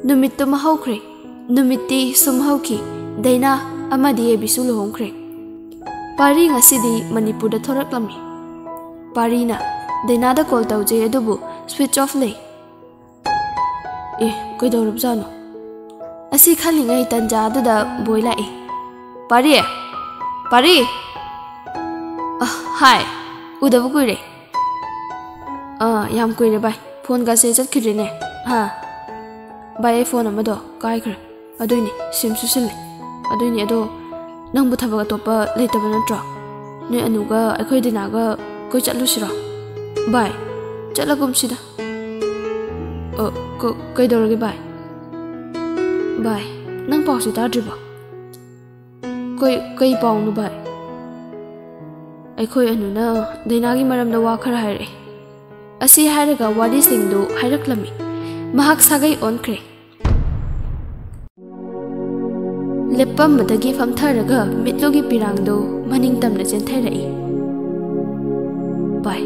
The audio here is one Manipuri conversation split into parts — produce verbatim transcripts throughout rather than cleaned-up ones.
ꯅꯨꯃꯤꯠꯇꯨꯃ ꯍꯧꯈ꯭ꯔꯦ꯫ ꯅꯨꯃꯤꯠꯇꯤ ꯁꯨꯝ ꯍꯧꯈꯤ꯫ ꯗꯩꯅꯥ ꯑꯃꯗꯤ ꯑꯦꯕꯤꯁꯨ ꯂꯨꯍꯣꯡꯈ꯭ꯔꯦ꯫ ꯄꯥꯔꯤ ꯉꯁꯤꯗꯤ ꯃꯅꯤꯄꯨꯔꯗ ꯊꯣꯔꯛꯂꯝꯃꯤ꯫ ꯄꯥꯔꯤꯅ ꯗꯩꯅꯥꯗ ꯀꯣꯜ ꯇꯧꯖꯩ, ꯑꯗꯨꯕꯨ ꯁ꯭ꯋꯤꯆ ꯑꯣꯐ ꯂꯩ꯫ ꯑꯦ, ꯀꯩꯗꯧꯔꯕꯖꯥꯠꯅꯣ? ꯑꯁꯤ ꯈꯜꯂꯤꯉꯩ ꯇꯟꯖꯥꯗꯨꯗ ꯕꯣꯏ ꯂꯥꯛꯑꯦ꯫ "ꯄꯥꯔꯤ! ꯄꯥꯔꯤ!" "ꯑ, ꯍꯥꯏ꯫ ꯎꯗꯕ ꯀꯨꯏꯔꯦ꯫" "ꯑꯥ, ꯌꯥꯝ ꯀꯨꯏꯔꯦ ꯚꯥꯏ꯫ ꯐꯣꯟꯒꯁꯦ ꯆꯠꯈꯤꯗ꯭ꯔꯦꯅꯦ꯫" "ꯍꯥ?" "ꯚꯥꯏ, ꯑꯩ ꯐꯣꯟ ꯑꯃꯗꯣ ꯀꯥꯏꯈ꯭ꯔꯦ꯫ ꯑꯗꯨꯏꯅꯦ, ꯁꯤꯝꯁꯨ ꯁꯤꯜꯂꯦ꯫ ꯑꯗꯨꯏꯅꯦ, ꯑꯗꯣ ꯅꯪꯕꯨ ꯊꯕꯛ ꯑꯇꯣꯞꯄ ꯂꯩꯇꯕ ꯅꯠꯇ꯭ꯔꯣ? ꯅꯣꯏ ꯑꯅꯨꯒ ꯑꯩꯈꯣꯏ ꯗꯤꯅꯥꯒ ꯀꯣꯏ ꯆꯠꯂꯨꯁꯤꯔꯣ?" "ꯚꯥꯏ, ꯆꯠꯂꯒꯨꯝꯁꯤꯗ꯫" "ꯑ, ꯀ-, ꯀꯩꯗꯧꯔꯒꯦ ꯚꯥꯏ?" "ꯚꯥꯏ, ꯅꯪ ꯄꯥꯎꯁꯦ ꯇꯥꯗ꯭ꯔꯤꯕꯣ?" "ꯀꯩ, ꯀꯩ ꯄꯥꯎꯅꯣ ꯚꯥꯏ?" "ꯑꯩꯈꯣꯏ ꯑꯅꯨꯅ ꯗꯩꯅꯥꯒꯤ ꯃꯔꯝꯗ ꯋꯥ ꯈꯔ ꯍꯥꯏꯔꯛꯑꯦ꯫" ꯑꯁꯤ ꯍꯥꯏꯔꯒ ꯋꯥꯔꯤꯁꯤꯡꯗꯨ ꯍꯥꯏꯔꯛꯂꯝꯃꯤ꯫ ꯃꯍꯥꯛ ꯁꯥꯒꯩ ꯑꯣꯟꯈ꯭ꯔꯦ꯫ ꯂꯦꯞꯄꯝꯕꯗꯒꯤ ꯐꯝꯊꯔꯒ ꯃꯤꯠꯂꯨꯒꯤ ꯄꯤꯔꯥꯡꯗꯨ ꯃꯅꯤꯡ ꯇꯝꯅ ꯆꯦꯟꯊꯔꯛꯏ꯫ "ꯚꯥꯏ,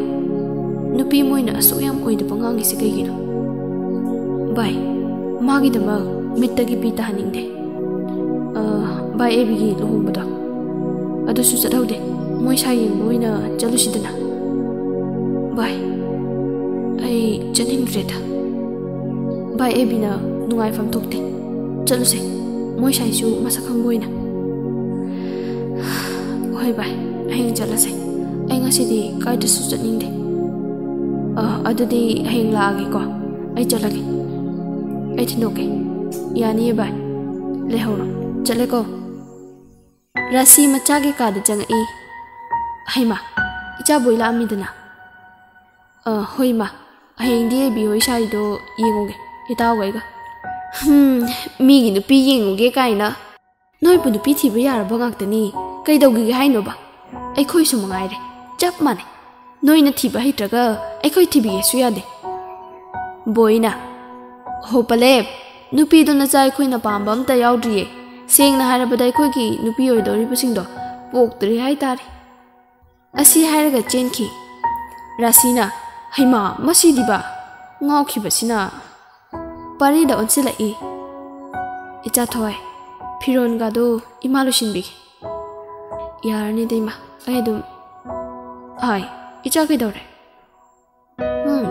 ꯅꯨꯄꯤ ꯃꯣꯏꯅ ꯑꯁꯨꯛ ꯌꯥꯝ ꯑꯣꯏꯗꯕ ꯉꯥꯡꯉꯤꯁꯤ ꯀꯩꯒꯤꯅꯣ? ꯚꯥꯏ, ꯃꯥꯒꯤꯗꯃꯛ ꯃꯤꯠꯇꯒꯤ ꯄꯤ ꯇꯥꯍꯟꯅꯤꯡꯗꯦ꯫ ꯑ, ꯚꯥꯏ, ꯑꯦꯕꯤꯒꯤ ꯂꯨꯍꯣꯡꯕꯗꯣ ꯑꯗꯨꯁꯨ ꯆꯠꯍꯧꯗꯦ꯫ ꯃꯣꯏ ꯁꯥꯏ ꯌꯦꯡꯕ ꯑꯣꯏꯅ ꯆꯠꯂꯨꯁꯤꯗꯅ꯫" "ꯚꯥꯏ, ꯑꯩ ꯆꯠꯅꯤꯡꯗ꯭ꯔꯦꯗ꯫ ꯚꯥꯏ, ꯑꯦꯕꯤꯅ ꯅꯨꯡꯉꯥꯏꯐꯝ ꯊꯣꯛꯇꯦ꯫ ꯆꯠꯂꯨꯁꯦ, ꯃꯣꯏ ꯁꯥꯏꯁꯨ ꯃꯁꯛ ꯈꯪꯕ ꯑꯣꯏꯅ꯫" ꯍꯣꯏ ꯚꯥꯏ, ꯍꯌꯦꯡ ꯆꯠꯂꯁꯦ꯫ ꯑꯩ ꯉꯁꯤꯗꯤ ꯀꯥꯏꯗꯁꯨ ꯆꯠꯅꯤꯡꯗꯦ꯫ ꯑ, ꯑꯗꯨꯗꯤ ꯍꯌꯦꯡ ꯂꯥꯛꯑꯒꯦꯀꯣ꯫ ꯑꯩ ꯆꯠꯂꯒꯦ꯫ ꯑꯩ ꯊꯤꯟꯗꯣꯛꯀꯦ꯫ ꯌꯥꯅꯤꯌꯦ ꯚꯥꯏ꯫ ꯂꯩꯍꯧꯔꯣ꯫ ꯆꯠꯂꯦꯀꯣ꯫ ꯔꯥꯁꯤ ꯃꯆꯥꯒꯤ ꯀꯥꯗ ꯆꯪꯉꯛꯏ꯫ ꯍꯩꯃꯥ, ꯏꯆꯥ ꯕꯣꯏ ꯂꯥꯛꯑꯝꯃꯤꯗꯅ꯫ ꯑ, ꯍꯣꯏ ꯏꯃꯥ, ꯍꯌꯦꯡꯗꯤ ꯑꯩ ꯕꯤꯍꯣꯏ ꯁꯥꯔꯤꯗꯣ ꯌꯦꯡꯉꯨꯒꯦ, ꯏꯇꯥꯎꯒ ꯑꯩꯒ꯫ ꯍꯝ, ꯃꯤꯒꯤ ꯅꯨꯄꯤ ꯌꯦꯡꯉꯨꯒꯦ ꯀꯥꯏꯅ꯫ ꯅꯣꯏꯕꯨ ꯅꯨꯄꯤ ꯊꯤꯕ ꯌꯥꯔꯕ ꯉꯥꯛꯇꯅꯤ, ꯀꯩꯗꯧꯈꯤꯒꯦ ꯍꯥꯏꯅꯣꯕ? ꯑꯩꯈꯣꯏꯁꯨ ꯃꯉꯥꯏꯔꯦ, ꯆꯞ ꯃꯥꯟꯅꯩ꯫ ꯅꯣꯏꯅ ꯊꯤꯕ ꯍꯩꯇ꯭ꯔꯒ ꯑꯩꯈꯣꯏ ꯊꯤꯕꯤꯒꯦꯁꯨ ꯌꯥꯗꯦ꯫ ꯕꯣꯏꯅ, ꯍꯣ ꯄꯂꯦꯞ, ꯅꯨꯄꯤꯗꯣ ꯅꯆꯥ ꯑꯩꯈꯣꯏꯅ ꯄꯥꯝꯕ ꯑꯝꯇ ꯌꯥꯎꯗ꯭ꯔꯤꯌꯦ꯫ ꯁꯦꯡꯅ ꯍꯥꯏꯔꯕꯗ ꯑꯩꯈꯣꯏꯒꯤ ꯅꯨꯄꯤ ꯑꯣꯏꯗꯧꯔꯤꯕꯁꯤꯡꯗꯣ ꯄꯣꯛꯇ꯭ꯔꯤ ꯍꯥꯏꯇꯥꯔꯦ꯫ ꯑꯁꯤ ꯍꯥꯏꯔꯒ ꯆꯦꯟꯈꯤ꯫ ꯔꯥꯁꯤꯅ, ꯍꯩꯃꯥ, ꯃꯁꯤꯗꯤꯕ! ꯉꯥꯎꯈꯤꯕꯁꯤꯅ ꯄꯥꯔꯤꯗ ꯑꯣꯟꯁꯤꯜꯂꯛꯏ꯫ ꯏꯆꯥ ꯊꯣꯏ, ꯐꯤꯔꯣꯟꯒꯗꯣ ꯏꯃꯥ ꯂꯣꯏꯁꯤꯟꯕꯤꯒꯦ꯫ ꯌꯥꯔꯅꯤꯗ ꯏꯃꯥ, ꯑꯩ ꯑꯗꯨꯝ꯫ ꯍꯥꯏ, ꯏꯆꯥ ꯀꯩꯗꯧꯔꯦ? ꯎꯝ,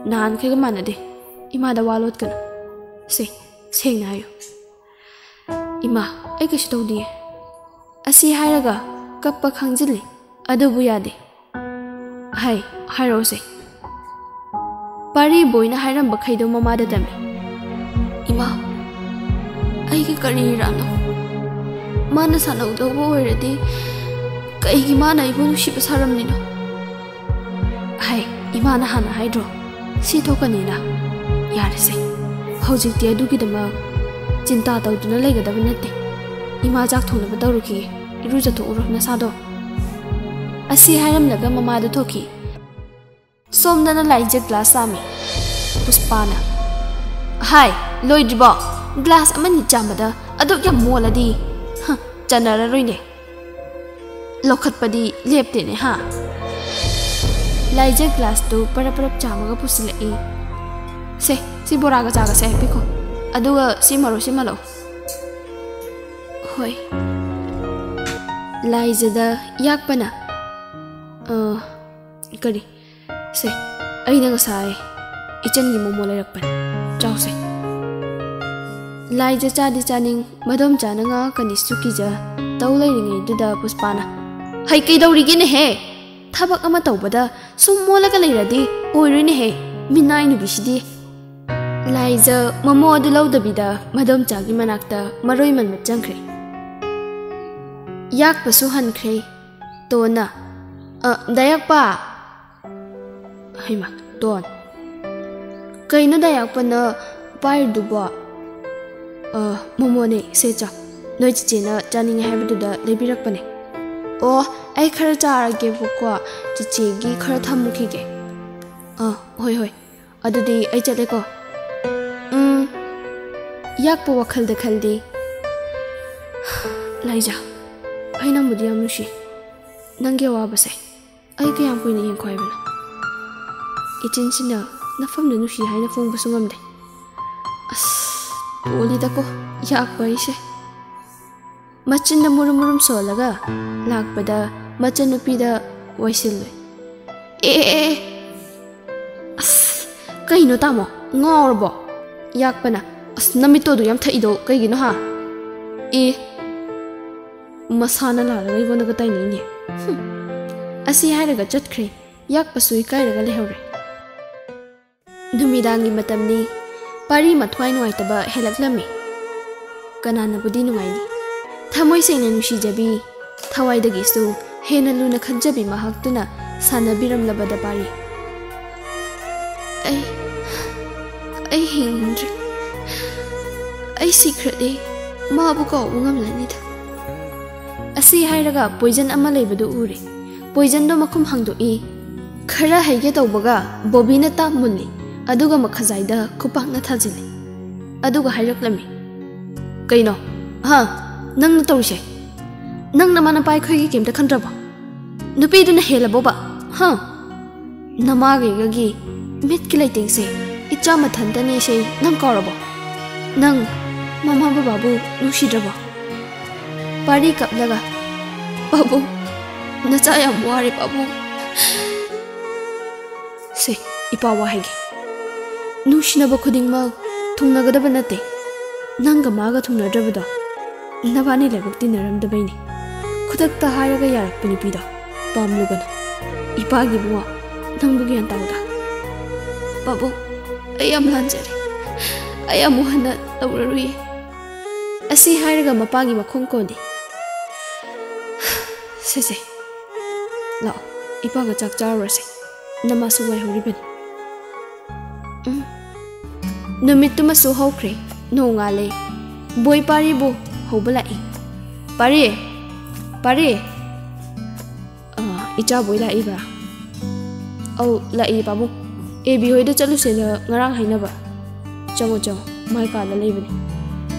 ꯅꯍꯥꯟꯈꯩꯒ ꯃꯥꯟꯅꯗꯦ꯫ ꯏꯃꯥꯗ ꯋꯥ ꯂꯣꯠꯀꯅꯨ꯫ ꯁꯦ, ꯁꯦꯡꯅ ꯍꯥꯏꯌꯨ꯫ ꯏꯃꯥ, ꯑꯩ ꯀꯩꯁꯨ ꯇꯧꯗꯤꯌꯦ꯫ ꯑꯁꯤ ꯍꯥꯏꯔꯒ ꯀꯞꯄ ꯈꯥꯡꯖꯤꯜꯂꯤ꯫ ꯑꯗꯨꯕꯨ ꯌꯥꯗꯦ꯫ ꯍꯥꯏ, ꯍꯥꯏꯔꯛꯑꯣꯁꯦ꯫ ꯄꯥꯔꯤ ꯕꯣꯏꯅ ꯍꯥꯏꯔꯝꯕꯈꯩꯗꯣ ꯃꯃꯥꯗ ꯇꯝꯃꯤ꯫ ꯏꯃꯥ, ꯑꯩꯒꯤ ꯀꯔꯤ ꯏꯔꯥꯠꯅꯣ? ꯃꯥꯅ ꯁꯥꯟꯅꯍꯧꯗꯧꯕ ꯑꯣꯏꯔꯗꯤ ꯀꯩꯒꯤ ꯃꯥꯅ ꯑꯩꯕꯨ ꯅꯨꯡꯁꯤꯕ ꯁꯥꯔꯝꯂꯤꯅꯣ? ꯍꯥꯏ, ꯏꯃꯥꯅ ꯍꯥꯟꯅ ꯍꯥꯏꯗ꯭ꯔꯣ ꯁꯤ ꯊꯣꯛꯀꯅꯤꯅ? ꯌꯥꯔꯦꯁꯦ, ꯍꯧꯖꯤꯛꯇꯤ ꯑꯗꯨꯒꯤꯗꯃꯛ ꯆꯤꯟꯇꯥ ꯇꯧꯗꯨꯅ ꯂꯩꯒꯗꯕ ꯅꯠꯇꯦ꯫ ꯏꯃꯥ ꯆꯥꯛ ꯊꯣꯡꯅꯕ ꯇꯧꯔꯨꯈꯤꯒꯦ, ꯏꯔꯨꯖꯊꯣꯛꯎꯔꯣ ꯅꯁꯥꯗꯣ꯫ ꯑꯁꯤ ꯍꯥꯏꯔꯝꯂꯒ ꯃꯃꯥꯗꯨ ꯊꯣꯛꯈꯤ꯫ ꯁꯣꯝꯗꯅ ꯂꯥꯏꯖ ꯒ꯭ꯂꯥꯁ ꯆꯥꯝꯃꯤ꯫ ꯄꯨꯁꯄꯥꯅ, ꯍꯥꯏ, ꯂꯣꯏꯗ꯭ꯔꯤꯕꯣ? ꯒ꯭ꯂꯥꯁ ꯑꯃꯅꯤ ꯆꯥꯝꯕꯗ ꯑꯗꯨꯛ ꯌꯥꯝ ꯃꯣꯜꯂꯗꯤ, ꯍ, ꯆꯟꯅꯔꯔꯣꯏꯅꯦ꯫ ꯂꯧꯈꯠꯄꯗꯤ ꯂꯦꯞꯇꯦꯅꯦ ꯍꯥ꯫ ꯂꯥꯏꯖ ꯒ꯭ꯂꯥꯁꯇꯨ ꯄꯔꯞ ꯄꯔꯞ ꯆꯥꯝꯃꯒ ꯄꯨꯁꯤꯜꯂꯛꯏ꯫ ꯁꯦ, ꯁꯤ ꯕꯣꯔꯥꯒ ꯆꯥꯒꯁꯦ ꯍꯥꯏꯄꯤꯈꯣ꯫ ꯑꯗꯨꯒ ꯁꯤ ꯃꯔꯣ ꯁꯤꯃ ꯂꯧ꯫ ꯍꯣꯏ꯫ ꯂꯥꯏꯖꯗ ꯌꯥꯛꯄꯅ, ꯑ, ꯀꯔꯤ? ꯁꯦ, ꯑꯩꯅ ꯉꯁꯥꯏ ꯏꯆꯟꯒꯤ ꯃꯣꯃꯣ ꯂꯩꯔꯛꯄꯅꯤ꯫ ꯆꯥꯎꯁꯦ꯫ ꯂꯥꯏꯖ ꯆꯥꯗꯤ ꯆꯥꯅꯤꯡ, ꯃꯗꯣꯝꯆꯥꯅ ꯉꯥꯡꯉꯛꯀꯅꯤꯁꯨ ꯀꯤꯖ ꯇꯧ ꯂꯩꯔꯤꯉꯩꯗꯨꯗ ꯄꯨꯁꯄꯥꯅ, ꯍꯩ, ꯀꯩꯗꯧꯔꯤꯒꯦꯅꯦꯍꯦ? ꯊꯕꯛ ꯑꯃ ꯇꯧꯕꯗ ꯁꯨꯝ ꯃꯣꯜꯂꯒ ꯂꯩꯔꯗꯤ ꯑꯣꯏꯔꯣꯏꯅꯦꯍꯦ, ꯃꯤꯅꯥꯏ ꯅꯨꯄꯤꯁꯤꯗꯤ꯫ ꯂꯥꯏꯖ ꯃꯣꯃꯣ ꯑꯗꯨ ꯂꯧꯗꯕꯤꯗ ꯃꯗꯣꯝꯆꯥꯒꯤ ꯃꯅꯥꯛꯇ ꯃꯔꯣꯏ ꯃꯟꯕ ꯆꯪꯈ꯭ꯔꯦ꯫ ꯌꯥꯛꯄꯁꯨ ꯍꯟꯈ꯭ꯔꯦ꯫ ꯇꯣꯟꯅ, "ꯑ, ꯗꯥ ꯌꯥꯛꯄ!" ꯍꯩꯃꯥ, ꯇꯣꯟ꯫ ꯀꯩꯅꯣ ꯗꯥ ꯌꯥꯛꯄꯅ ꯄꯥꯏꯔꯤꯗꯨꯕꯣ? "ꯑ, ꯃꯣꯃꯣꯅꯦ, ꯁꯦ ꯆꯥꯎ꯫ ꯅꯣꯏ ꯆꯤꯆꯦꯅ ꯆꯥꯅꯤꯡꯉꯦ ꯍꯥꯏꯕꯗꯨꯗ ꯂꯩꯕꯤꯔꯛꯄꯅꯦ꯫" "ꯑꯣ, ꯑꯩ ꯈꯔ ꯆꯥꯔꯒꯦꯕꯀꯣ꯫ ꯆꯤꯆꯦꯒꯤ ꯈꯔ ꯊꯝꯃꯨꯈꯤꯒꯦ꯫" "ꯑ, ꯍꯣꯏ, ꯍꯣꯏ꯫ ꯑꯗꯨꯗꯤ ꯑꯩ ꯆꯠꯂꯦꯀꯣ꯫" ꯎꯝ꯫ ꯌꯥꯛꯄ ꯋꯥꯈꯜꯗ ꯈꯜꯂꯤ, "ꯂꯥꯏꯖꯥ, ꯑꯩ ꯅꯪꯕꯨꯗꯤ ꯌꯥꯝ ꯅꯨꯡꯁꯤ꯫ ꯅꯪꯒꯤ ꯑꯋꯥꯕꯁꯦ ꯑꯩ ꯀꯌꯥꯝ ꯀꯨꯏꯅ ꯌꯦꯡꯈꯣ ꯍꯥꯏꯕꯅꯣ? ꯏꯆꯤꯟꯁꯤꯅ ꯅꯐꯝꯗ ꯅꯨꯡꯁꯤ ꯍꯥꯏꯅ ꯐꯣꯡꯕꯁꯨ ꯉꯝꯗꯦ꯫ ꯑꯁ, ꯇꯣꯜꯂꯤꯗꯀꯣ ꯌꯥꯛꯄ ꯑꯩꯁꯦ꯫" ꯃꯆꯤꯟꯗ ꯃꯨꯔꯨꯝ ꯃꯨꯔꯨꯝ ꯁꯣꯜꯂꯒ ꯂꯥꯛꯄꯗ ꯃꯆꯟꯅꯨꯄꯤꯗ ꯋꯥꯏꯁꯤꯜꯂꯨꯏ꯫ "ꯑꯦ, ꯑꯦ, ꯑꯦ, ꯑꯦ꯫ ꯑꯁ, ꯀꯩꯅꯣ ꯇꯥꯃꯣ? ꯉꯥꯎꯔꯕꯣ?" ꯌꯥꯛꯄꯅ, "ꯑꯁ, ꯅꯃꯤꯠꯇꯣ ꯑꯗꯨ ꯌꯥꯝ ꯊꯛꯏꯗꯣ ꯀꯩꯒꯤꯅꯣ ꯍꯥ?" "ꯑꯦ, ꯃꯁꯥꯅ ꯂꯥꯜꯂꯒ ꯑꯩꯉꯣꯟꯗꯒ ꯇꯥꯏꯅꯩꯅꯦ꯫ ꯍꯨꯝ꯫" ꯑꯁꯤ ꯍꯥꯏꯔꯒ ꯆꯠꯈ꯭ꯔꯦ꯫ ꯌꯥꯛꯄꯁꯨ ꯏꯀꯥꯏꯔꯒ ꯂꯩꯍꯧꯔꯦ꯫ ꯅꯨꯃꯤꯗꯥꯡꯒꯤ ꯃꯇꯝꯅꯤ꯫ ꯄꯥꯔꯤ ꯃꯊ꯭ꯋꯥꯏ ꯅꯨꯡꯉꯥꯏꯇꯕ ꯍꯦꯜꯂꯛꯂꯝꯃꯤ꯫ ꯀꯅꯥꯅꯕꯨꯗꯤ ꯅꯨꯡꯉꯥꯏꯅꯤ? ꯊꯃꯣꯏ ꯁꯦꯡꯅ ꯅꯨꯡꯁꯤꯖꯕꯤ, ꯊꯋꯥꯏꯗꯒꯤꯁꯨ ꯍꯦꯟꯅ ꯂꯨꯅ ꯈꯟꯖꯕꯤ ꯃꯍꯥꯛꯇꯨꯅ ꯁꯥꯟꯅꯕꯤꯔꯝꯂꯕꯗ ꯄꯥꯔꯤ꯫ "ꯑꯩ, ꯑꯩ ꯍꯤꯡꯅꯤꯡꯗ꯭ꯔꯦ꯫ ꯑꯩ ꯁꯤꯈ꯭ꯔꯗꯤ ꯃꯥꯕꯨ ꯀꯥꯎꯕ ꯉꯝꯂꯅꯤꯗ꯫" ꯑꯁꯤ ꯍꯥꯏꯔꯒ ꯄꯣꯏꯖꯟ ꯑꯃ ꯂꯩꯕꯗꯨ ꯎꯔꯦ꯫ ꯄꯣꯏꯖꯟꯗꯣ ꯃꯈꯨꯝ ꯍꯥꯡꯗꯣꯛꯏ꯫ ꯈꯔ ꯍꯩꯒꯦ ꯇꯧꯕꯒ ꯕꯣꯕꯤꯅ ꯇꯥꯞ ꯃꯨꯜꯂꯤ, ꯑꯗꯨꯒ ꯃꯈꯖꯥꯏꯗ ꯈꯨꯄꯥꯛꯅ ꯊꯥꯖꯤꯜꯂꯤ꯫ ꯑꯗꯨꯒ ꯍꯥꯏꯔꯛꯂꯝꯃꯤ, "ꯀꯩꯅꯣ? ꯍꯥ? ꯅꯪꯅ ꯇꯧꯔꯤꯁꯦ? ꯅꯪ ꯅꯃꯥ ꯅꯄꯥ ꯑꯩꯈꯣꯏꯒꯤ ꯀꯩꯝꯇ ꯈꯟꯗ꯭ꯔꯕꯣ? ꯅꯨꯄꯤꯗꯨꯅ ꯍꯦꯜꯂꯕꯣꯕ? ꯍꯥ? ꯅꯃꯥꯒꯩꯒꯒꯤ ꯃꯤꯠꯀꯤ ꯂꯩꯇꯦꯡꯁꯦ ꯏꯆꯥ ꯃꯊꯟꯇꯅꯦꯁꯦ ꯅꯪ ꯀꯥꯎꯔꯕꯣ? ꯅꯪ ꯃꯃꯥ ꯕꯕꯥꯕꯨ ꯅꯨꯡꯁꯤꯗ꯭ꯔꯕꯣ?" ꯄꯥꯔꯤ ꯀꯞꯂꯒ, "ꯄꯥꯕꯨꯡ, ꯅꯆꯥ ꯌꯥꯝ ꯋꯥꯔꯦ ꯄꯥꯕꯨꯡ꯫" ꯁꯦ, ꯏꯄꯥ ꯋꯥ ꯍꯥꯏꯒꯦ꯫ ꯅꯨꯡꯁꯤꯅꯕ ꯈꯨꯗꯤꯡꯃꯛ ꯊꯨꯡꯅꯒꯗꯕ ꯅꯠꯇꯦ꯫ ꯅꯪꯒ ꯃꯥꯒ ꯊꯨꯡꯅꯗ꯭ꯔꯕꯗꯣ ꯅꯕꯥꯅꯤ ꯂꯥꯏꯕꯛ ꯇꯤꯟꯅꯔꯝꯗꯕꯩꯅꯦ꯫ ꯈꯨꯗꯛꯇ ꯍꯥꯏꯔꯒ ꯌꯥꯔꯛꯄ ꯅꯨꯄꯤꯗꯣ ꯄꯥꯝꯂꯨꯒꯅꯨ꯫ ꯏꯄꯥꯒꯤ ꯏꯕꯨꯡꯉꯣ, ꯅꯪꯕꯨ ꯒ꯭ꯌꯥꯟ ꯇꯥꯎꯗ꯫ ꯄꯥꯕꯨꯡ, ꯑꯩ ꯌꯥꯝ ꯂꯥꯟꯖꯔꯦ꯫ ꯑꯩ ꯑꯃꯨꯛ ꯍꯟꯅ ꯇꯧꯔꯔꯣꯏꯌꯦ꯫ ꯑꯁꯤ ꯍꯥꯏꯔꯒ ꯃꯄꯥꯒꯤ ꯃꯈꯣꯡ ꯀꯣꯜꯂꯤ꯫ ꯁꯦ ꯁꯦ, ꯂꯥꯛꯑꯣ, ꯏꯄꯥꯒ ꯆꯥꯛ ꯆꯥꯔꯨꯔꯁꯦ꯫ ꯅꯃꯥꯁꯨ ꯉꯥꯏꯍꯧꯔꯤꯕꯅꯤ꯫ ꯎꯝ꯫ ꯅꯨꯃꯤꯠꯇꯨꯃꯁꯨ ꯍꯧꯈ꯭ꯔꯦ꯫ ꯅꯣꯡꯉꯥꯜꯂꯦ꯫ ꯕꯣꯏ ꯄꯥꯔꯤꯕꯨ ꯍꯧꯕ ꯂꯥꯛꯏ꯫ "ꯄꯥꯔꯤ! ꯄꯥꯔꯤ!" "ꯑ, ꯏꯆꯥ ꯕꯣꯏ ꯂꯥꯛꯏꯕ꯭ꯔꯥ?" "ꯑꯧ, ꯂꯥꯛꯏ, ꯄꯥꯕꯨꯡ꯫ ꯑꯦ ꯕꯤ ꯍꯣꯏꯗ ꯆꯠꯂꯨꯁꯦꯅ ꯉꯔꯥꯡ ꯍꯥꯏꯅꯕ꯫ ꯆꯪꯉꯣ, ꯆꯪꯉꯣ꯫ ꯃꯥꯏ ꯀꯥꯗ ꯂꯩꯕꯅꯤ꯫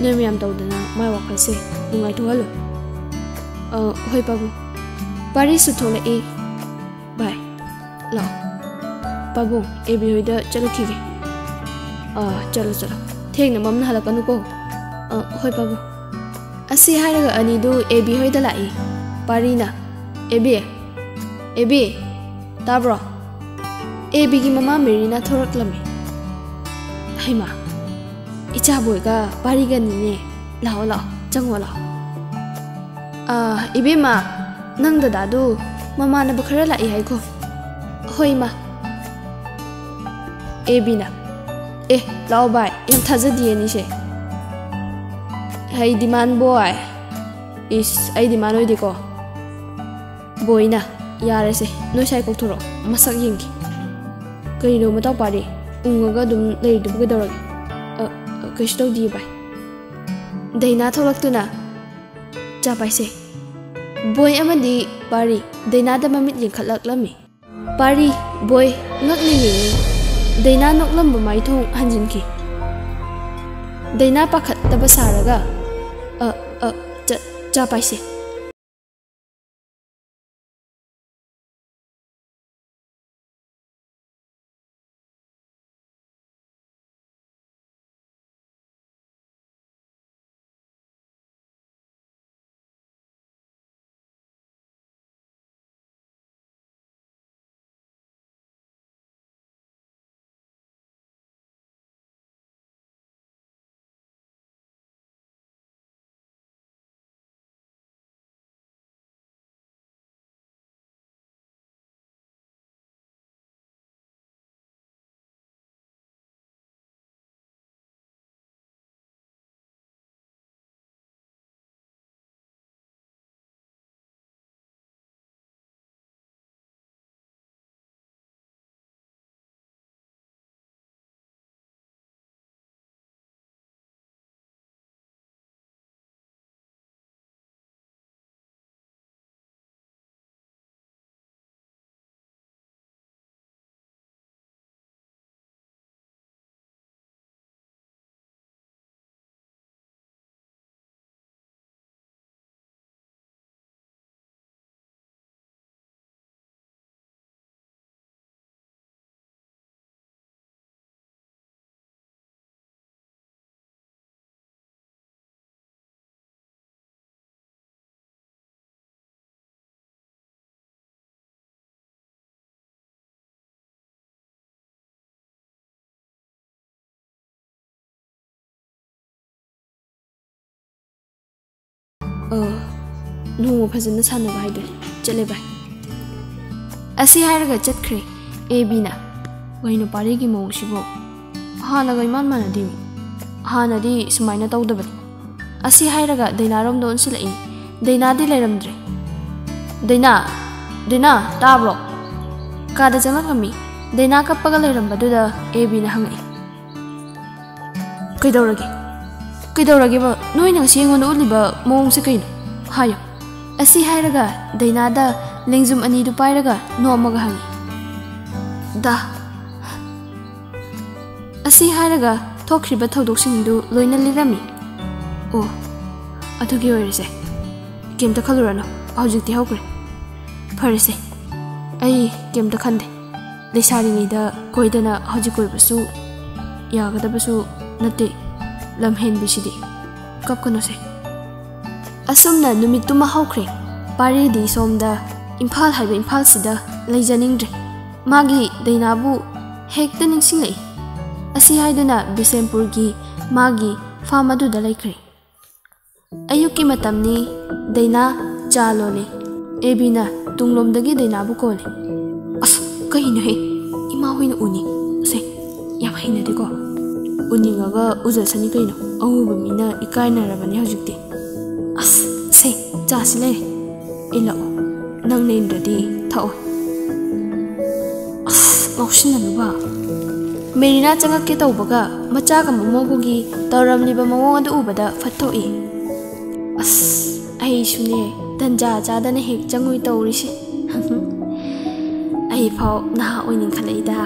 ꯅꯣꯏ ꯃꯌꯥꯝ ꯇꯧꯗꯅ ꯃꯥꯏ ꯋꯥꯈꯜꯁꯦ ꯅꯨꯡꯉꯥꯏꯊꯣꯛꯍꯜꯂꯨ꯫" "ꯑ, ꯍꯣꯏ, ꯄꯥꯕꯨꯡ꯫" ꯄꯥꯔꯤꯁꯨ ꯊꯣꯛꯂꯛꯏ꯫ "ꯚꯥꯏ, ꯂꯥꯛꯑꯣ꯫ ꯄꯥꯕꯨꯡ, ꯑꯦ ꯕꯤ ꯍꯣꯏꯗ ꯆꯠꯂꯨꯈꯤꯒꯦ꯫" "ꯑꯥ, ꯆꯠꯂꯣ, ꯆꯠꯂꯣ꯫ ꯊꯦꯡꯅ ꯃꯝꯅ ꯍꯜꯂꯛꯀꯅꯨꯀꯣ꯫" "ꯑꯥ, ꯍꯣꯏ, ꯄꯥꯕꯨꯡ꯫" ꯑꯁꯤ ꯍꯥꯏꯔꯒ ꯑꯅꯤꯗꯨ ꯑꯦ ꯕꯤ ꯍꯣꯏꯗ ꯂꯥꯛꯏ꯫ ꯄꯥꯔꯤꯅ, "ꯑꯦ ꯕꯤ, ꯑꯦ ꯕꯤ, ꯇꯥꯕ꯭ꯔꯣ?" ꯑꯦ ꯕꯤꯒꯤ ꯃꯃꯥ ꯃꯦꯔꯤꯅ ꯊꯣꯔꯛꯂꯝꯃꯤ꯫ "ꯍꯩꯃꯥ, ꯏꯆꯥꯕꯣꯏꯒ ꯄꯥꯔꯤꯒꯅꯤꯅꯦ꯫ ꯂꯥꯛꯑꯣ, ꯂꯥꯛꯑꯣ, ꯆꯪꯉꯣ, ꯂꯥꯛꯑꯣ꯫" "ꯑꯥ, ꯏꯕꯦꯝꯃ, ꯅꯪ ꯗꯗꯥꯗꯨ ꯃꯃꯥꯟꯅꯕ ꯈꯔ ꯂꯥꯛꯏ ꯍꯥꯏꯈꯣ꯫" "ꯍꯣꯏ, ꯏꯃꯥ꯫" ꯑꯦ ꯕꯤꯅ, "ꯑꯦ, ꯂꯥꯛꯑꯣ ꯚꯥꯏ, ꯌꯥꯝ ꯊꯥꯖꯗꯤꯌꯦ ꯑꯅꯤꯁꯦ꯫" "ꯍꯩ, ꯗꯤꯃꯥꯟ ꯕꯣꯏ꯫" "ꯏꯁ, ꯑꯩ ꯗꯤꯃꯥꯟ ꯑꯣꯏꯗꯦꯀꯣ꯫" ꯕꯣꯏꯅ, "ꯌꯥꯔꯦꯁꯦ, ꯅꯣꯏ ꯁꯥꯏ ꯀꯧꯊꯣꯔꯛꯑꯣ, ꯃꯁꯛ ꯌꯦꯡꯒꯦ꯫" "ꯀꯩꯅꯣ, ꯃꯇꯥꯎ ꯄꯥꯔꯤ, ꯎꯪꯉꯒ ꯑꯗꯨꯝ ꯂꯩꯔꯤꯗꯨꯕꯨ ꯀꯩꯗꯧꯔꯒꯦ?" "ꯑ, ꯑ, ꯀꯩꯁꯨ ꯇꯧꯗꯤꯌꯦ ꯚꯥꯏ꯫" ꯗꯩꯅꯥ ꯊꯣꯛꯂꯛꯇꯨꯅ, "ꯆꯥ ꯄꯥꯏꯁꯦ꯫" ꯕꯣꯏ ꯑꯃꯗꯤ ꯄꯥꯔꯤ ꯗꯩꯅꯥꯗ ꯃꯃꯤꯠ ꯌꯦꯡꯈꯠꯂꯛꯂꯝꯃꯤ꯫ ꯄꯥꯔꯤ, ꯕꯣꯏ ꯉꯛꯅ ꯌꯦꯡꯉꯤ꯫ ꯗꯩꯅꯥ ꯅꯣꯛꯂꯝꯕ ꯃꯥꯏꯊꯣꯡ ꯍꯟꯖꯤꯟꯈꯤ꯫ ꯗꯩꯅꯥ ꯄꯥꯈꯠꯇꯕ ꯁꯥꯔꯒ, "ꯑ, ꯑ, ꯆꯥ, ꯆꯥ ꯄꯥꯏꯁꯦ꯫" ꯑ, ꯅꯣꯡꯃ ꯐꯖꯅ ꯁꯥꯟꯅꯕ ꯍꯥꯏꯗꯨꯅꯤ꯫ ꯆꯠꯂꯦ ꯚꯥꯏ꯫ ꯑꯁꯤ ꯍꯥꯏꯔꯒ ꯆꯠꯈ꯭ꯔꯦ ꯑꯦ ꯕꯤꯅ꯫ ꯀꯩꯅꯣ ꯄꯥꯔꯤꯒꯤ ꯃꯑꯣꯡꯁꯤꯕꯣ? ꯍꯥꯟꯅꯒ ꯏꯃꯥꯟ ꯃꯥꯟꯅꯗꯦꯃꯤ꯫ ꯍꯥꯟꯅꯗꯤ ꯁꯨꯃꯥꯏꯅ ꯇꯧꯗꯕꯅꯤ꯫ ꯑꯁꯤ ꯍꯥꯏꯔꯒ ꯗꯩꯅꯥꯔꯣꯝꯗ ꯑꯣꯟꯁꯤꯜꯂꯛꯏ꯫ ꯗꯩꯅꯥꯗꯤ ꯂꯩꯔꯝꯗ꯭ꯔꯦ꯫ "ꯗꯩꯅꯥ, ꯗꯩꯅꯥ, ꯇꯥꯕ꯭ꯔꯣ?" ꯀꯥꯗ ꯆꯪꯂꯛꯂꯝꯃꯤ꯫ ꯗꯩꯅꯥ ꯀꯞꯄꯒ ꯂꯩꯔꯝꯕꯗꯨꯗ ꯑꯦ ꯕꯤꯅ ꯍꯪꯉꯛꯏ, "ꯀꯩꯗꯧꯔꯒꯦ? ꯀꯩꯗꯧꯔꯒꯦꯕ? ꯅꯣꯏꯅ ꯉꯁꯤ ꯑꯩꯉꯣꯟꯗ ꯎꯠꯂꯤꯕ ꯃꯑꯣꯡꯁꯦ ꯀꯩꯅꯣ? ꯍꯥꯏꯌꯣ꯫" ꯑꯁꯤ ꯍꯥꯏꯔꯒ ꯗꯩꯅꯥꯗ ꯂꯦꯡꯖꯨꯝ ꯑꯅꯤꯗꯨ ꯄꯥꯏꯔꯒ ꯅꯣꯛꯑꯝꯃꯒ ꯍꯪꯉꯤ꯫ "ꯗꯥ, ꯑꯁꯤ ꯍꯥꯏꯔꯒ ꯊꯣꯛꯈ꯭ꯔꯤꯕ ꯊꯧꯗꯣꯛꯁꯤꯡꯗꯨ ꯂꯣꯏꯅ ꯂꯤꯔꯝꯃꯤ꯫ ꯑꯣ, ꯑꯗꯨꯒꯤ ꯑꯣꯏꯔꯁꯦ꯫ ꯀꯩꯝꯇ ꯈꯜꯂꯨꯔꯅꯨ, ꯍꯧꯖꯤꯛꯇꯤ ꯍꯧꯈ꯭ꯔꯦ꯫ ꯐꯔꯦꯁꯦ, ꯑꯩ ꯀꯩꯝꯇ ꯈꯟꯗꯦ꯫ ꯂꯩꯁꯥꯔꯤꯉꯩꯗ ꯀꯣꯏꯗꯅ ꯍꯧꯖꯤꯛ ꯀꯣꯏꯕꯁꯨ ꯌꯥꯒꯗꯕꯁꯨ ꯅꯠꯇꯦ꯫ ꯂꯝ ꯍꯦꯟꯕꯤꯁꯤꯗꯤ꯫ ꯀꯞꯀꯅꯨꯁꯦ꯫" ꯑꯁꯨꯝꯅ ꯅꯨꯃꯤꯠꯇꯨꯃ ꯍꯧꯈ꯭ꯔꯦ꯫ ꯄꯥꯔꯤꯗꯤ ꯁꯣꯝꯗ ꯏꯝꯐꯥꯜ ꯍꯥꯏꯕ ꯏꯝꯐꯥꯜꯁꯤꯗ ꯂꯩꯖꯅꯤꯡꯗ꯭ꯔꯦ꯫ ꯃꯥꯒꯤ ꯗꯩꯅꯥꯕꯨ ꯍꯦꯛꯇ ꯅꯤꯡꯁꯤꯡꯂꯛꯏ꯫ ꯑꯁꯤ ꯍꯥꯏꯗꯨꯅ ꯕꯤꯁꯦꯝꯄꯨꯔꯒꯤ ꯃꯥꯒꯤ ꯐꯥꯝ ꯑꯗꯨꯗ ꯂꯩꯈ꯭ꯔꯦ꯫ ꯑꯌꯨꯛꯀꯤ ꯃꯇꯝꯅꯤ꯫ ꯗꯩꯅꯥ ꯆꯥ ꯂꯣꯜꯂꯤ꯫ ꯑꯦ ꯕꯤꯅ ꯇꯨꯡꯂꯣꯝꯗꯒꯤ ꯗꯩꯅꯥꯕꯨ ꯀꯣꯜꯂꯤ꯫ "ꯑꯁ, ꯀꯩꯅꯣꯍꯦ? ꯏꯃꯥ ꯍꯣꯏꯅ ꯎꯅꯤ꯫ ꯑꯁꯦ, ꯌꯥꯝ ꯍꯩꯅꯗꯦꯀꯣ꯫ ꯎꯅꯤꯡꯉꯒ ꯎꯖꯁꯅꯤ ꯀꯩꯅꯣ꯫ ꯑꯎꯕ ꯃꯤꯅ ꯏꯀꯥꯏꯅꯔꯕꯅꯤ ꯍꯧꯖꯤꯛꯇꯤ꯫ ꯑꯁ, ꯁꯦ, ꯆꯥꯁꯤ ꯂꯩꯔꯦ꯫ ꯏꯜꯂꯛꯑꯣ꯫ ꯅꯪꯅ ꯏꯟꯗ꯭ꯔꯗꯤ ꯊꯛꯑꯣꯏ꯫" ꯑꯁ, ꯉꯥꯎꯁꯤꯟꯅꯅꯨꯕ꯫ ꯃꯦꯔꯤꯅꯥ ꯆꯪꯉꯛꯀꯦ ꯇꯧꯕꯒ ꯃꯆꯥꯒ ꯃꯃꯧꯒꯒꯤ ꯇꯧꯔꯝꯂꯤꯕ ꯃꯑꯣꯡ ꯑꯗꯨ ꯎꯕꯗ ꯐꯠ ꯊꯣꯛꯏ꯫ ꯑꯁ, ꯑꯩꯁꯨꯅꯦ, ꯇꯟꯖꯥ ꯆꯥꯗꯅ ꯍꯦꯛ ꯆꯪꯉꯨꯏ ꯇꯧꯔꯤꯁꯦ꯫ ꯑꯩꯐꯥꯎ ꯅꯍꯥ ꯑꯣꯏꯅꯤꯡꯈꯠꯂꯛꯏꯗ꯫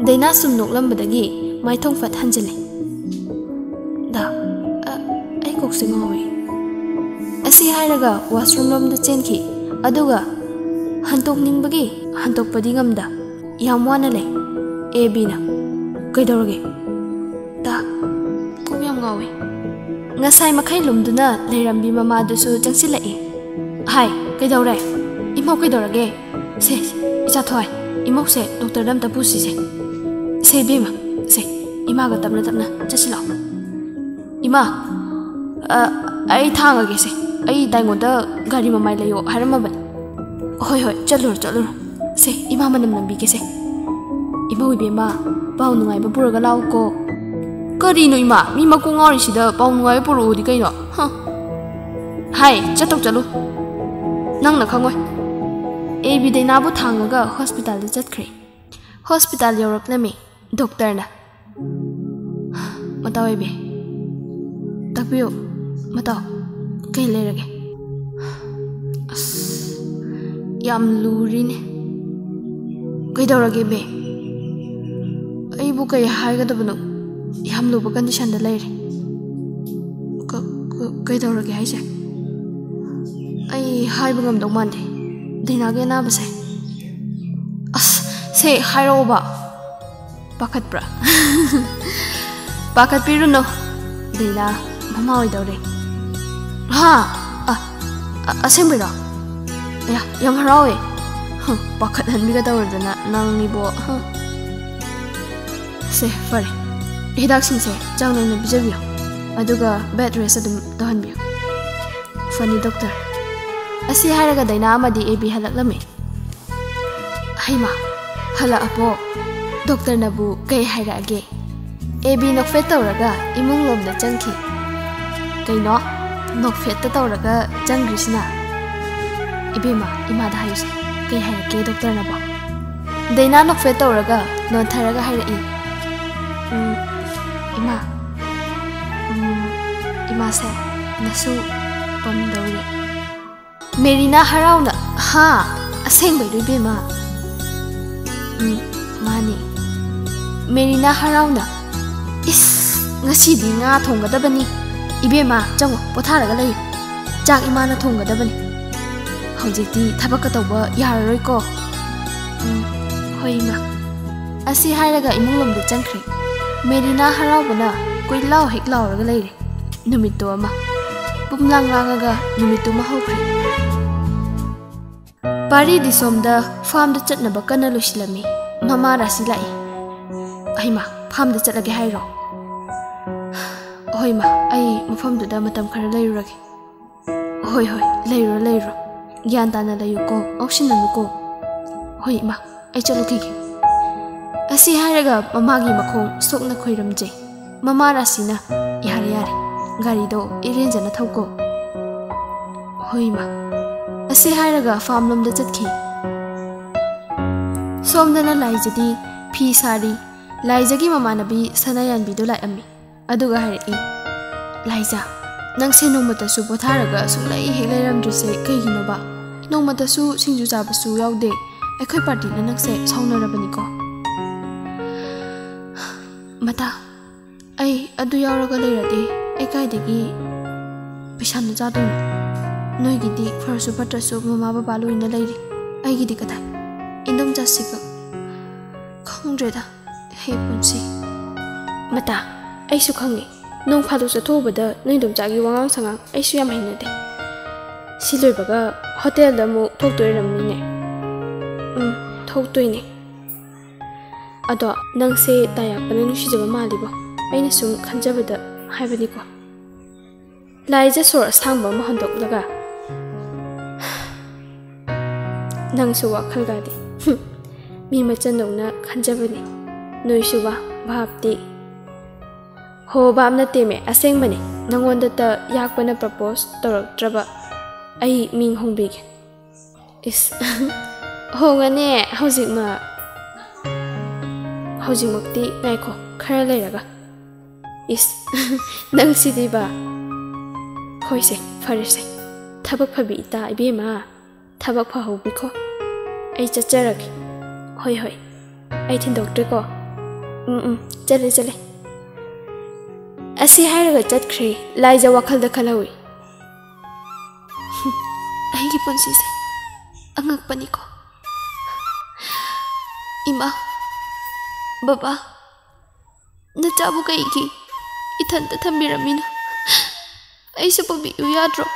ꯗꯩꯅꯥ ꯁꯨꯝ ꯅꯣꯛꯂꯝꯕꯗꯒꯤ ꯃꯥꯏꯊꯣꯡ ꯐꯠ ꯍꯟꯖꯤꯜꯂꯦ꯫ "ꯗꯥ, ꯑ, ꯑꯩ ꯀꯣꯛꯁꯦ ꯉꯥꯎꯋꯦ꯫" ꯑꯁꯤ ꯍꯥꯏꯔꯒ ꯋꯥꯁꯔꯨꯝ ꯂꯣꯝꯗ ꯆꯦꯟꯈꯤ꯫ ꯑꯗꯨꯒ ꯍꯟꯇꯣꯛꯅꯤꯡꯕꯒꯤ ꯍꯟꯇꯣꯛꯄꯗꯤ ꯉꯝꯗ ꯌꯥꯝ ꯋꯥꯅ ꯂꯩ꯫ ꯑꯦ ꯕꯤꯅ, "ꯀꯩꯗꯧꯔꯒꯦ?" "ꯗꯥ, ꯀꯣꯛ ꯌꯥꯝ ꯉꯥꯎꯋꯦ꯫" ꯉꯁꯥꯏ ꯃꯈꯩ ꯂꯨꯝꯗꯨꯅ ꯂꯩꯔꯝꯕꯤ ꯃꯃꯥꯗꯨꯁꯨ ꯆꯪꯁꯤꯜꯂꯛꯏ꯫ "ꯍꯥꯏ, ꯀꯩꯗꯧꯔꯦ? ꯏꯃꯧ ꯀꯩꯗꯧꯔꯒꯦ? ꯁꯦ, ꯏꯆꯥ ꯊꯋꯥꯏ, ꯏꯃꯧꯁꯦ ꯗꯣꯛꯇꯔꯗ ꯑꯝꯇ ꯄꯨꯁꯤꯁꯦ꯫ ꯁꯦ, ꯏꯕꯦꯝꯃ, ꯁꯦ, ꯏꯃꯥꯒ ꯇꯞꯅ ꯇꯞꯅ ꯆꯠꯁꯤ ꯂꯥꯛꯑꯣ꯫ ꯏꯃꯥ, ꯑ, ꯑꯩ ꯊꯥꯡꯉꯒꯦꯁꯦ꯫" ꯑꯩ ꯗꯥꯏꯉꯣꯟꯗ ꯒꯥꯔꯤ ꯃꯃꯥꯏ ꯂꯩꯌꯣ ꯍꯥꯏꯔꯝꯃꯕꯅꯤ꯫ ꯍꯣꯏ, ꯍꯣꯏ, ꯆꯠꯂꯨꯔꯣ, ꯆꯠꯂꯨꯔꯣ꯫ ꯁꯦ, ꯏꯃꯥ ꯃꯅꯝ ꯅꯝꯕꯤꯒꯦꯁꯦ꯫ ꯏꯃꯧ ꯏꯕꯦꯝꯃ, ꯄꯥꯎ ꯅꯨꯡꯉꯥꯏꯕ ꯄꯨꯔꯒ ꯂꯥꯛꯎꯀꯣ꯫ ꯀꯔꯤꯅꯣ ꯏꯃꯥ, ꯃꯤ ꯃꯀꯣꯛ ꯉꯥꯎꯔꯤꯁꯤꯗ ꯄꯥꯎ ꯅꯨꯡꯉꯥꯏꯕ ꯄꯨꯔꯛꯎꯗꯤ ꯀꯩꯅꯣ? ꯍ꯫ ꯍꯥꯏ, ꯆꯠꯇꯧ ꯆꯠꯂꯨ꯫ ꯅꯪꯅ ꯈꯪꯉꯣꯏ꯫ ꯑꯦ ꯕꯤ ꯗꯩꯅꯥꯕꯨ ꯊꯥꯡꯉꯒ ꯍꯣꯁꯄꯤꯇꯥꯜꯗ ꯆꯠꯈ꯭ꯔꯦ꯫ ꯍꯣꯁꯄꯤꯇꯥꯜ ꯌꯧꯔꯛꯂꯝꯃꯤ꯫ ꯗꯣꯛꯇꯔꯅ, "ꯃꯇꯥꯎ ꯑꯣꯏꯕꯤ, ꯇꯥꯛꯄꯤꯌꯨ, ꯃꯇꯥꯎ, ꯀꯩ ꯂꯩꯔꯒꯦ?" ꯑꯁ, ꯌꯥꯝ ꯂꯨꯔꯤꯅꯦ꯫ ꯀꯩꯗꯧꯔꯒꯦ, ꯕꯦ? ꯑꯩꯕꯨ ꯀꯩ ꯍꯥꯏꯒꯗꯕꯅꯣ? ꯌꯥꯝ ꯂꯨꯕ ꯀꯟꯗꯤꯁꯟꯗ ꯂꯩꯔꯦ꯫ ꯀ-, ꯀ-, ꯀꯩꯗꯧꯔꯒꯦ ꯍꯥꯏꯁꯦ? ꯑꯩ ꯍꯥꯏꯕ ꯉꯝꯗꯧ ꯃꯥꯟꯗꯦ, ꯗꯩꯅꯥꯒꯤ ꯑꯅꯥꯕꯁꯦ꯫ ꯑꯁ, ꯁꯦ, ꯍꯥꯏꯔꯛꯑꯣꯕ꯫ ꯄꯥꯈꯠꯄ꯭ꯔꯥ? ꯄꯥꯈꯠꯄꯤꯔꯨꯅꯨ, ꯗꯩꯅꯥ ꯃꯃꯥ ꯑꯣꯏꯗꯧꯔꯦ꯫ ꯍꯥ? ꯑ, ꯑ, ꯑꯁꯦꯡꯕꯩꯔꯣ? ꯑꯌꯥ, ꯌꯥꯝ ꯍꯔꯥꯎꯋꯦ꯫ ꯍ, ꯄꯥꯈꯠꯍꯟꯕꯤꯒ ꯇꯧꯔꯗꯅ ꯅꯪꯅꯤꯕꯣ꯫ ꯍ꯫ ꯁꯦ, ꯐꯔꯦ꯫ ꯍꯤꯗꯥꯛꯁꯤꯡꯁꯦ ꯆꯥꯡ ꯅꯥꯏꯅ ꯄꯤꯖꯕꯤꯌꯨ꯫ ꯑꯗꯨꯒ bed rest ꯑꯗꯨꯝ ꯇꯧꯍꯟꯕꯤꯌꯨ꯫ ꯐꯅꯤ, ꯗꯣꯛꯇꯔ꯫ ꯑꯁꯤ ꯍꯥꯏꯔꯒ ꯗꯩꯅꯥ ꯑꯃꯗꯤ ꯑꯦ ꯕꯤ ꯍꯜꯂꯛꯂꯝꯃꯤ꯫ ꯍꯩꯃꯥ, ꯍꯜꯂꯛꯑꯕꯣ? ꯗꯣꯛꯇꯔꯅꯕꯨ ꯀꯩ ꯍꯥꯏꯔꯛꯑꯒꯦ? ꯑꯦ ꯕꯤ ꯅꯣꯛꯐꯦꯠ ꯇꯧꯔꯒ ꯏꯃꯨꯡ ꯂꯣꯝꯗ ꯆꯪꯈꯤ꯫ ꯀꯩꯅꯣ? ꯅꯣꯛꯐꯦꯠꯇ ꯇꯧꯔꯒ ꯆꯪꯈ꯭ꯔꯤꯁꯤꯅ? ꯏꯕꯦꯝꯃ, ꯏꯃꯥꯗ ꯍꯥꯏꯌꯨꯁꯦ꯫ ꯀꯩ ꯍꯥꯏꯔꯛꯀꯦ ꯗꯣꯛꯇꯔꯅꯕꯣ? ꯗꯩꯅꯥ ꯅꯣꯛꯐꯦꯠ ꯇꯧꯔꯒ ꯅꯣꯟꯊꯔꯒ ꯍꯥꯏꯔꯛꯏ꯫ "ꯎꯝ, ꯏꯃꯥ, ꯎꯝ, ꯏꯃꯥꯁꯦ ꯅꯁꯨ ꯄꯝꯗꯧꯔꯤ꯫" ꯃꯦꯔꯤꯅꯥ ꯍꯔꯥꯎꯅ, "ꯍꯥ? ꯑꯁꯦꯡꯕꯩꯔꯣ ꯏꯕꯦꯝꯃ?" "ꯎꯝ, ꯃꯥꯅꯤ꯫" ꯃꯦꯔꯤꯅꯥ ꯍꯔꯥꯎꯅ, "ꯏꯁ, ꯉꯁꯤꯗꯤ ꯉꯥ ꯊꯣꯡꯒꯗꯕꯅꯤ꯫ ꯏꯕꯦꯝꯃ, ꯆꯪꯉꯣ, ꯄꯣꯊꯥꯔꯒ ꯂꯩꯌꯨ꯫ ꯆꯥꯛ ꯏꯃꯥꯅ ꯊꯣꯡꯒꯗꯕꯅꯤ꯫ ꯍꯧꯖꯤꯛꯇꯤ ꯊꯕꯛꯀ ꯇꯧꯕ ꯌꯥꯔꯔꯣꯏꯀꯣ꯫" "ꯎꯝ, ꯍꯣꯏ ꯏꯃꯥ꯫" ꯑꯁꯤ ꯍꯥꯏꯔꯒ ꯏꯃꯨꯡ ꯂꯣꯝꯗ ꯆꯪꯈ꯭ꯔꯦ꯫ ꯃꯦꯔꯤꯅꯥ ꯍꯔꯥꯎꯕꯅ ꯀꯣꯏꯂꯥꯎ ꯍꯦꯛ ꯂꯥꯎꯔꯒ ꯂꯩꯔꯦ꯫ ꯅꯨꯃꯤꯠꯇꯨ ꯑꯃ꯫ ꯄꯨꯝꯂꯥꯡ ꯂꯥꯡꯉꯒ ꯅꯨꯃꯤꯠꯇꯨꯃ ꯍꯧꯈ꯭ꯔꯦ꯫ ꯄꯥꯔꯤꯗꯤ ꯁꯣꯝꯗ ꯐꯥꯔꯝꯗ ꯆꯠꯅꯕ ꯀꯟꯅ ꯂꯣꯏꯁꯤꯜꯂꯝꯃꯤ꯫ ꯃꯃꯥ ꯔꯥꯁꯤ ꯂꯥꯛꯏ꯫ "ꯑꯩꯃ, ꯐꯥꯔꯝꯗ ꯆꯠꯂꯒꯦ ꯍꯥꯏꯔꯣ?" "ꯍꯣꯏ ꯃꯥ, ꯑꯩ ꯃꯐꯝꯗꯨꯗ ꯃꯇꯝ ꯈꯔ ꯂꯩꯔꯨꯔꯒꯦ꯫" ꯍꯣꯏ, ꯍꯣꯏ, ꯂꯩꯔꯣ, ꯂꯩꯔꯣ꯫ ꯒ꯭ꯌꯥꯟ ꯇꯥꯅ ꯂꯩꯌꯨꯀꯣ, ꯉꯥꯎꯁꯤꯟꯅꯅꯨꯀꯣ꯫ ꯍꯣꯏ, ꯏꯃꯥ, ꯑꯩ ꯆꯠꯂꯨꯈꯤꯒꯦ꯫ ꯑꯁꯤ ꯍꯥꯏꯔꯒ ꯃꯃꯥꯒꯤ ꯃꯈꯣꯡ ꯁꯣꯛꯅ ꯈꯣꯏꯔꯝꯖꯩ꯫ ꯃꯃꯥ ꯔꯥꯁꯤꯅ, "ꯌꯥꯔꯦ, ꯌꯥꯔꯦ, ꯒꯥꯔꯤꯗꯣ ꯏꯔꯦꯟꯖꯅ ꯊꯧꯀꯣ"꯫ "ꯍꯣꯏ, ꯏꯃꯥ"꯫ ꯑꯁꯤ ꯍꯥꯏꯔꯒ ꯐꯥꯝꯂꯣꯝꯗ ꯆꯠꯈꯤ꯫ ꯁꯣꯝꯗꯅ ꯂꯥꯏꯖꯗꯤ ꯐꯤ ꯁꯥꯔꯤ꯫ ꯂꯥꯏꯖꯒꯤ ꯃꯃꯥꯟꯅꯕꯤ ꯁꯅꯥꯌꯥꯟꯕꯤꯗꯨ ꯂꯥꯛꯑꯝꯃꯤ꯫ ꯑꯗꯨꯒ ꯍꯥꯏꯔꯛꯏ, "ꯂꯥꯏꯖꯥ, ꯅꯪꯁꯦ ꯅꯣꯡꯃꯇꯁꯨ ꯄꯣꯊꯥꯔꯒ ꯁꯨꯡꯂꯩ ꯍꯦꯛ ꯂꯩꯔꯝꯗ꯭ꯔꯤꯁꯦ ꯀꯩꯒꯤꯅꯣꯕ? ꯅꯣꯡꯃꯇꯁꯨ ꯁꯤꯡꯖꯨ ꯆꯥꯕꯁꯨ ꯌꯥꯎꯗꯦ꯫ ꯑꯩꯈꯣꯏ ꯄꯥꯔꯇꯤꯅ ꯅꯪꯁꯦ ꯁꯥꯎꯅꯔꯕꯅꯤꯀꯣ?" "ꯃꯇꯥ, ꯑꯩ ꯑꯗꯨ ꯌꯥꯎꯔꯒ ꯂꯩꯔꯗꯤ ꯑꯩ ꯀꯥꯏꯗꯒꯤ ꯄꯩꯁꯥꯅꯣ ꯆꯥꯗꯣꯏꯅꯣ? ꯅꯣꯏꯒꯤꯗꯤ ꯐꯔꯁꯨ ꯐꯠꯇ꯭ꯔꯁꯨ ꯃꯃꯥ ꯕꯕꯥ ꯂꯣꯏꯅ ꯂꯩꯔꯤ꯫ ꯑꯩꯒꯤꯗꯤ ꯀꯗꯥꯏ? ꯏꯟꯗꯣꯝꯆꯥꯁꯤꯒ ꯈꯪꯗ꯭ꯔꯦꯗ꯫ ꯍꯦ ꯄꯨꯟꯁꯤ꯫ ꯃꯇꯥ, ꯑꯩꯁꯨ ꯈꯪꯉꯤ꯫ ꯅꯣꯡ ꯐꯥꯗꯣꯛ ꯆꯠꯊꯣꯛꯎꯕꯗ ꯅꯣꯏ ꯏꯟꯗꯣꯝꯆꯥꯒꯤ ꯋꯥꯉꯥꯡ ꯁꯉꯥꯡ ꯑꯩꯁꯨ ꯌꯥꯝ ꯍꯩꯅꯗꯦ꯫ ꯁꯤ ꯂꯣꯏꯕꯒ ꯍꯣꯇꯦꯜꯗ ꯑꯃꯨꯛ ꯊꯣꯛꯇꯣꯏ ꯑꯣꯏꯔꯝꯅꯤꯅꯦ꯫ ꯎꯝ, ꯊꯣꯛꯇꯣꯏꯅꯦ꯫ ꯑꯗꯣ ꯅꯪꯁꯦ ꯇꯥꯌꯥꯛꯄꯅ ꯅꯨꯡꯁꯤꯖꯕ ꯃꯥꯜꯂꯤꯕꯣ꯫ ꯑꯩꯅ ꯁꯨꯝ ꯈꯟꯖꯕꯗ ꯍꯥꯏꯕꯅꯤꯀꯣ꯫ ꯂꯥꯏꯖ ꯁꯣꯔ ꯑꯁꯥꯡꯕ ꯑꯃ ꯍꯣꯟꯗꯣꯛꯂꯒ, "ꯅꯪꯁꯨ ꯋꯥꯈꯜꯒꯗꯤ, ꯍꯨꯝ, ꯃꯤ ꯃꯆꯟꯗꯧꯅ ꯈꯟꯖꯕꯅꯤ꯫ ꯅꯣꯏꯁꯨ ꯋꯥ, ꯚꯥꯞꯇꯤ"꯫ "ꯍꯣ, ꯚꯥꯞ ꯅꯠꯇꯦꯃꯦ, ꯑꯁꯦꯡꯕꯅꯤ꯫ ꯅꯪꯉꯣꯟꯗꯇ ꯌꯥꯛꯄꯅ ꯄ꯭ꯔꯄꯣꯁ ꯇꯧꯔꯛꯇ꯭ꯔꯕ ꯑꯩ ꯃꯤꯡ ꯍꯣꯡꯕꯤꯒꯦ"꯫ "ꯏꯁ, ꯍꯣꯡꯉꯅꯦ ꯍꯧꯖꯤꯛꯃꯛ"꯫ "ꯍꯧꯖꯤꯛꯃꯛꯇꯤ ꯉꯥꯏꯈꯣ, ꯈꯔ ꯂꯩꯔꯒ"꯫ "ꯏꯁ, ꯅꯪꯁꯤꯗꯤꯕ"꯫ "ꯍꯣꯏꯁꯦ, ꯐꯔꯦꯁꯦ꯫ ꯊꯕꯛ ꯐꯕꯤ ꯏꯇꯥ ꯏꯕꯦꯝꯃ, ꯊꯕꯛ ꯐꯍꯧꯕꯤꯈꯣ꯫ ꯑꯩ ꯆꯠꯆꯔꯒꯦ"꯫ "ꯍꯣꯏ, ꯍꯣꯏ, ꯑꯩ ꯊꯤꯟꯗꯣꯛꯇ꯭ꯔꯦꯀꯣ"꯫ "ꯎꯝ, ꯎꯝ, ꯆꯠꯂꯦ, ꯆꯠꯂꯦ"꯫ ꯑꯁꯤ ꯍꯥꯏꯔꯒ ꯆꯠꯈ꯭ꯔꯦ꯫ ꯂꯥꯏꯖ ꯋꯥꯈꯜꯗ ꯈꯜꯍꯧꯏ, "ꯑꯩꯒꯤ ꯄꯨꯟꯁꯤꯁꯦ ꯑꯉꯛꯄꯅꯤꯀꯣ꯫ ꯏꯃꯥ, ꯕꯕꯥ, ꯅꯆꯥꯕꯨ ꯀꯩꯒꯤ ꯏꯊꯟꯇ ꯊꯝꯕꯤꯔꯝꯃꯤꯅꯣ? ꯑꯩꯁꯨ ꯄꯨꯕꯤꯌꯨ ꯌꯥꯗ꯭ꯔꯣ?"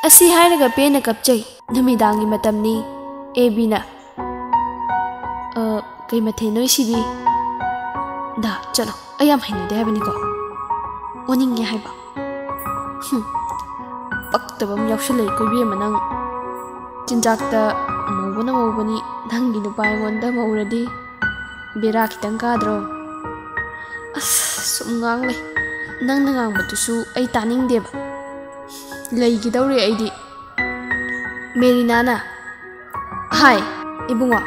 ꯑꯁꯤ ꯍꯥꯏꯔꯒ ꯄꯦꯟꯅ ꯀꯞꯆꯩ꯫ ꯅꯨꯃꯤꯗꯥꯡꯒꯤ ꯃꯇꯝꯅꯤ꯫ ꯑꯦ ꯕꯤꯅ, "ꯑ, ꯀꯩ ꯃꯊꯦꯜꯅꯣ ꯏꯁꯤꯕꯤ?" "ꯗꯥ, ꯆꯠꯂꯣ, ꯑꯩ ꯌꯥꯝ ꯍꯩꯅꯗꯦ ꯍꯥꯏꯕꯅꯤꯀꯣ꯫ ꯑꯣꯅꯤꯡꯉꯦ ꯍꯥꯏꯕ"꯫ "ꯍꯨꯝ, ꯇꯕ ꯑꯃ ꯌꯥꯎꯁꯜꯂꯛꯏꯀꯣ ꯏꯕꯦꯝꯃ ꯅꯪ꯫ ꯆꯤꯟꯖꯥꯛꯇ ꯃꯧꯕꯅ ꯃꯧꯕꯅꯤ, ꯅꯪꯒꯤ ꯅꯨꯄꯥ ꯑꯩꯉꯣꯟꯗ ꯃꯧꯔꯗꯤ ꯕꯦꯔꯥ ꯈꯤꯇꯪ ꯀꯥꯗ꯭ꯔꯣ? ꯑꯁ, ꯁꯨꯝ ꯉꯥꯡ ꯂꯩ꯫ ꯅꯪꯅ ꯉꯥꯡꯕꯗꯨꯁꯨ ꯑꯩ ꯇꯥꯅꯤꯡꯗꯦꯕ꯫ ꯂꯩꯈꯤꯗꯧꯔꯦ ꯑꯩꯗꯤ꯫ ꯃꯦꯔꯤꯅꯥꯅ, "ꯍꯥꯏ, ꯏꯕꯨꯡꯉꯣ,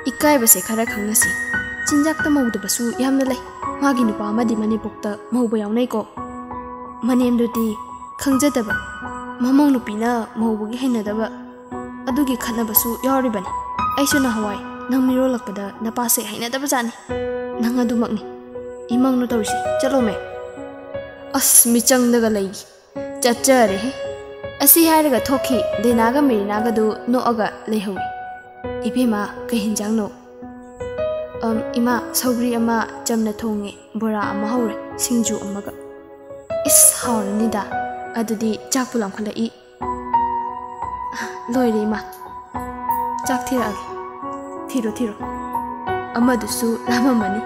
ꯏꯀꯥꯏꯕꯁꯦ ꯈꯔ ꯈꯪꯅꯁꯤ꯫ ꯆꯤꯟꯖꯥꯛꯇ ꯃꯧꯗꯕꯁꯨ ꯌꯥꯝꯅ ꯂꯩ꯫ ꯃꯥꯒꯤ ꯅꯨꯄꯥ ꯑꯃꯗꯤ ꯃꯅꯦꯝꯄꯣꯛꯇ ꯃꯧꯕ ꯌꯥꯎꯅꯩꯀꯣ꯫ ꯃꯅꯦꯝꯗꯨꯗꯤ ꯈꯪꯖꯗꯕ, ꯃꯃꯧ ꯅꯨꯄꯤꯅ ꯃꯧꯕꯒꯤ ꯍꯩꯅꯗꯕ, ꯑꯗꯨꯒꯤ ꯈꯠꯅꯕꯁꯨ ꯌꯥꯎꯔꯤꯕꯅꯤ꯫ ꯑꯩꯁꯨ ꯅꯍꯥꯟꯋꯥꯏ ꯅꯪ ꯃꯤꯔꯣꯜꯂꯛꯄꯗ ꯅꯄꯥꯁꯦ ꯍꯩꯅꯗꯕꯖꯥꯠꯅꯤ꯫ ꯅꯪ ꯑꯗꯨꯃꯛꯅꯤ ꯏꯃꯪꯅ ꯇꯧꯔꯤꯁꯤ꯫ ꯆꯠꯂꯣꯃꯦ꯫" ꯑꯁ, ꯃꯤꯆꯪꯗꯒ ꯂꯩꯈꯤ꯫ ꯆꯠꯆꯔꯦꯍꯦ꯫ ꯑꯁꯤ ꯍꯥꯏꯔꯒ ꯊꯣꯛꯈꯤ꯫ ꯗꯦꯅꯥꯒ ꯃꯦꯔꯤꯅꯥꯒꯗꯨ ꯅꯣꯛꯑꯒ ꯂꯩꯍꯧꯏ꯫ "ꯏꯕꯦꯝꯃ, ꯀꯩ ꯍꯤꯟꯖꯥꯡꯅꯣ?" "ꯑꯝ, ꯏꯃꯥ, ꯁꯧꯒ꯭ꯔꯤ ꯑꯃ ꯆꯝꯅ ꯊꯣꯡꯉꯦ, ꯕꯣꯔꯥ ꯑꯃ ꯍꯧꯔꯦ, ꯁꯤꯡꯖꯨ ꯑꯃꯒ꯫" "ꯏꯁ, ꯍꯥꯎꯔꯅꯤꯗ꯫ ꯑꯗꯨꯗꯤ ꯆꯥꯛꯄꯨ ꯂꯥꯝꯈꯠꯂꯛꯏ꯫" "ꯂꯣꯏꯔꯦ ꯏꯃꯥ꯫ ꯆꯥꯛ ꯊꯤꯔꯛꯑꯒꯦ꯫" "ꯊꯤꯔꯣ, ꯊꯤꯔꯣ꯫ ꯑꯃꯗꯨꯁꯨ ꯂꯥꯝꯃꯝꯃꯅꯤ꯫